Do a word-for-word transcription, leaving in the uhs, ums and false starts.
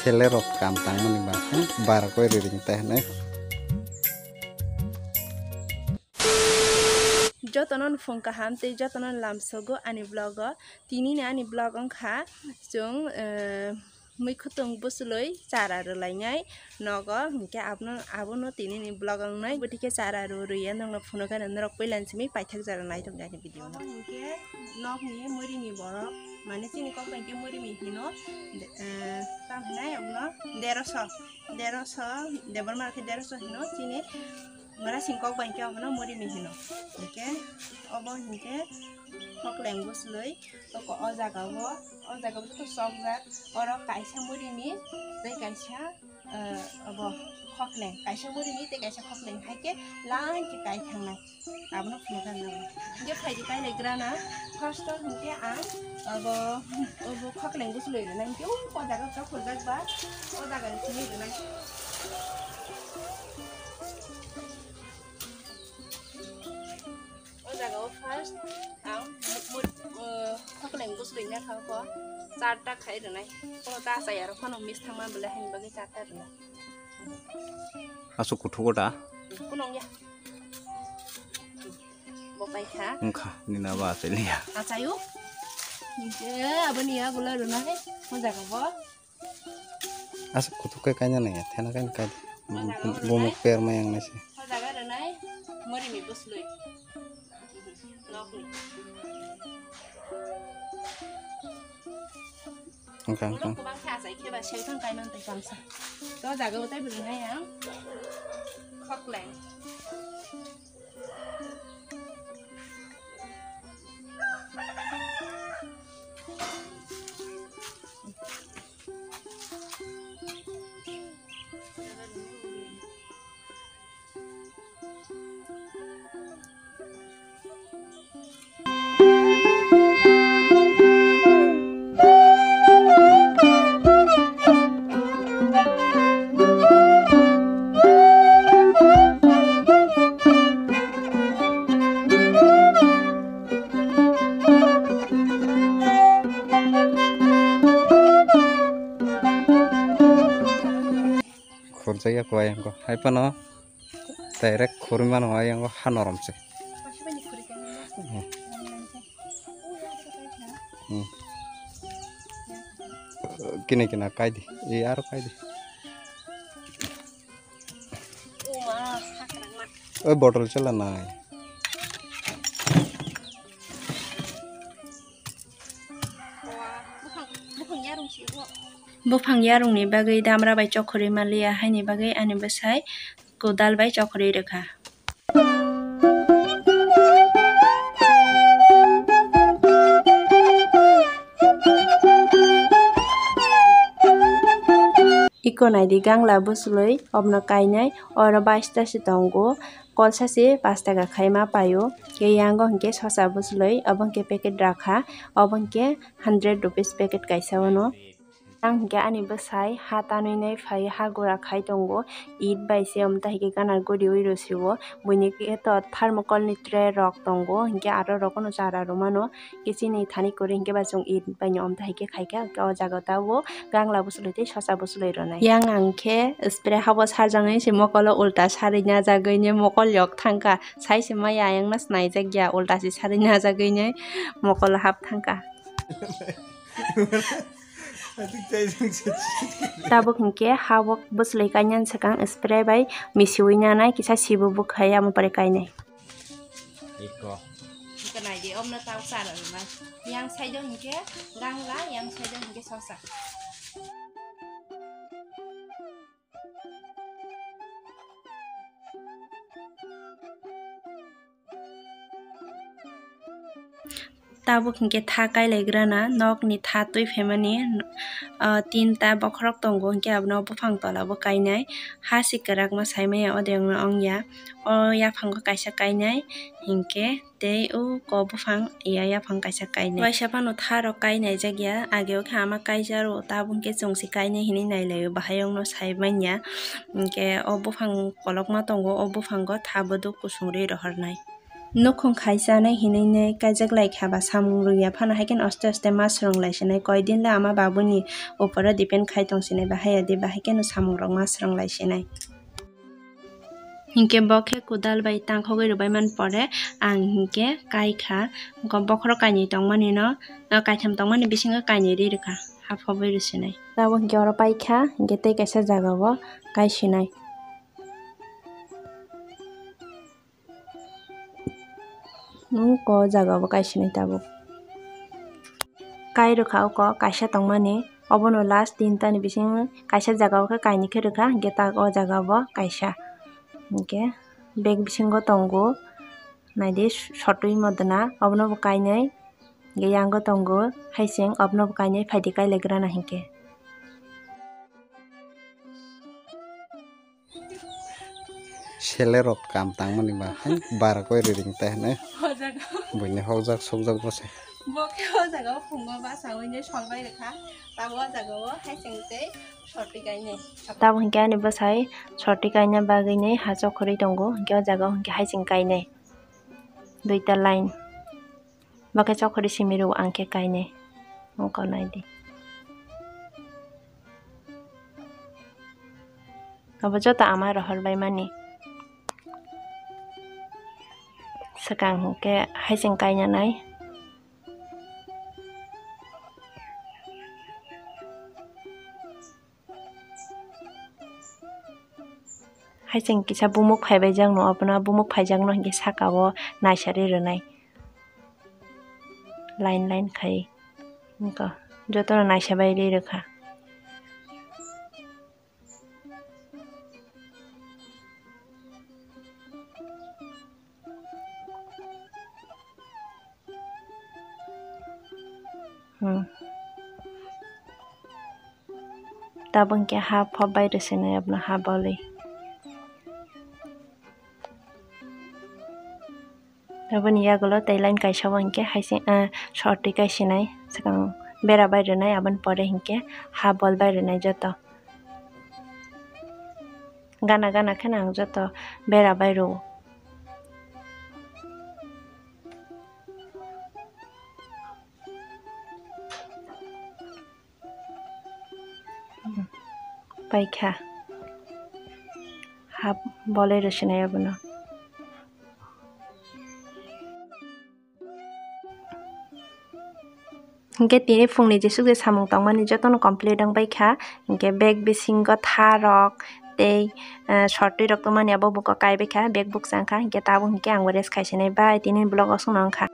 Telerok kam tangmani ba, hmm, bar koi riring te hinwi. Jotono nukhung kaham tei jotono lamsogo ani vlog o. Tini ni ani vlog wngkha chwng, eh, mui khwtwng bwchwlwi chara rwlainai nogo, hinkhe abono, abono tini ni vlog wngnai. Bo thikhe chara rw rwya nokno phunukha norok puila ni simi paithak jora nai tongdi ani video no. Hinkhe nokni murini borok, mane chini kok bai khe murini hino, eh, tamo hinai abono deroso, deroso, Debbarma khe deroso hino, chini Mara singkok bai khe obono murini hino. Hinkhe obo hinkhe khokleng bwchwlwi toko o jaga o, o jaga o joto chokjak. Oro kaisa murini tei kaisa, eh, obo khokleng, kaisa murini tei kaisa khokleng hai khe line khe kai thangnai. Abono phunukha nang. Hinkhe phaidi kailai grana, first o hinkhe ang obo, obo khokleng bwchwlwi rwnai hinkhe o jaga o khurjak ba o jaga ni simi rwnai. O jaga o first ang mu-, mu-, uh, khokleng bwchwlwi na kha kho charta khai rwnai. Kono ta achai aro phano miss thangma bwle haini bagwi charta rwnai. Aswk kuthuk o da? Kunung ya. Bo pai kha. Wngkha, nina ba achai liya. Achai o. Hinkhe aboni yagulo rwnai. O jaga bo. Asa kuthuk khe kaina nangya, thena kaina kai. Bumuk per ma yang nasi. O jaga rwnai, murini bwchwlwi. Nokni. Wngkha, wngkha. Borok kwbang khe achai khe ba sel thang kai man tei kamsa. To jaga o tei bwrwi hai ang. Khokleng. Khurjak ya kho ayang kho. Hai phano direct khurui mano ayang kho ha norom se. Hmm. Hmm. Kini kina kai di. E aro kai di. Oi bottle chala nai. Buphang yarungni bagwi damra bai chokhorwi manliya, haini bagwi ani bwsai kodal bai chokhorwi rwkha. Iko naidi gangla bwchwlwi obno kainai, oro baista se tongo, kolsa se pash taka khaima paio, khe yango hinkhe sosa bwchwlwi, obo hinkhe packet rakha, obo hinkhe hundred rupees packet kaisa ono. Ang hinkhe ani bwsai ha tanwi nai phai ha gura khai tongo, it bai se omta hinkhe gana guriwi rwsio, buini khe to thermocol ni tray rok tongo, hinkhe aro rok no chara rwmano. Khe chini thani kwrwi hinkhe ba chwng it bai ni omta hai khe khai kha, o jaga o tabuk gangla bwchwlwi tei sosa bwchwlwi rwnai. Yang ang khe spray habo sarjaknai se mokolo ulta sarwi najagwi ni mokol yok thangkha, sai se maya ayang no swnaijakya ulta se sarwi najagwi ni mokolo hap thangkha. Tabuk hinkhe habo bwchwlwi kainani swkang spray bai misiwi nanai kisa sibu bwkhai amo pore kainai. Iko. Iko nai di, omno tau chara rwna. Yang side o hinkhe gangla, yang side o hinkhe sosa. Tabuk hinkhe tha kailaigrana, nokni tha twi phaimani, ah, tinta bokhorok tongo, hinkhe abono buphang tola bo kainai. Ha si kwrakma saimaya, ode wngno wngya. O yaphango kaisa kainai, hinkhe tei o kok buphang ya yaphang kaisa kainai. Waisa phano tha rok kainai jakya, age o khe ama kaijaro, tabuk khe chwng se kainai hinwi nailaio, bahai wngno sai manya. Hinkhe o buphang kolokma tongo, o buphango tha bwdwk kusung rwi rohornai. Nukhung khai chanai hinui nai kaijak lai kha ba, samung rwya phano, hai kheno aste aste ma swrwng lai sinai. Koi din le ama babuni uporo depend khai tong sinai, bahai ya di, bahai kheno samung rok ma swrwng lai sinai. Hinkhe bo khe kudal bai tangkhogwi rwbai man pore, ang hinkhe kai kha. Bokhorok kainwi tongmani no, kaitham tongmani bisingo kainwi ri rwkha, haphobwi rw sinai. Tabuk hinkhe oro pai kha, hinkhe tei kaisa jaga o kai sinai. Uko jaga o kai sinai tabuk. Kai rwkha uko kaisa tongmani, obono last tinta ni bisingo kaisa jaga o khe kainwi khe rwkha, hinkhe tak o jaga o bo kaisa. Hinkhe bag bisingo tongo, naidi sotwi modona, obono bo kainwi, hinkhe yango tongo haising, obono bo kainwi phaidi kailagrana hinkhe. Selerok kam tangmani ba, hai bara koi riring te hene. O jaga o. Buini hokjak sokjak bo se. Bo khe o jaga o phungo basa hwnwi solbai rwkha. Tabo o jaga o haising tei sotwi kainai. Tabo hinkhe ani bwsai sotwi kaina bagwi ni ha chokhorwi tongo. Hinkhe o jaga o hinkhe haising kainai. Duita line. Bo khe chokhorwi simi rwo ang khe kainai. Wngkha naidi. Abo joto ama rohor bai mani. Swkang hinkhe haising kaina nai. Haising kisa bumuk phaibai jakno, abono bumuk phaijakno hinkhe saka o naisari rwnai. Line line khai wngkha, jotono naisabai ri rwkha. Hmm. Tabuk hinkhe ha phop bai rwsinai abono ha bolwi. Aboni yagulo tei line kaisa o hinkhe haising, ah, sotwi kaisinai, swkang bera bai rwnai, aboni pore hinkhe ha bol bai rwnai joto. Gana gana kheno ang joto bera bai rwo. Paikha. Hap bolwi rwsinai abono. Hinkhe tini phungni jesuk je samung tongmani jotono complete wngbaikha. Hinkhe bag bisingo tharok tei, eh, sotwi rok tongmani abo buko kaibaikha, bag bukcha wngkha. Hinkhe tabuk hinkhe ang bo rest khaisinai bai tini vlog o songno wngkha.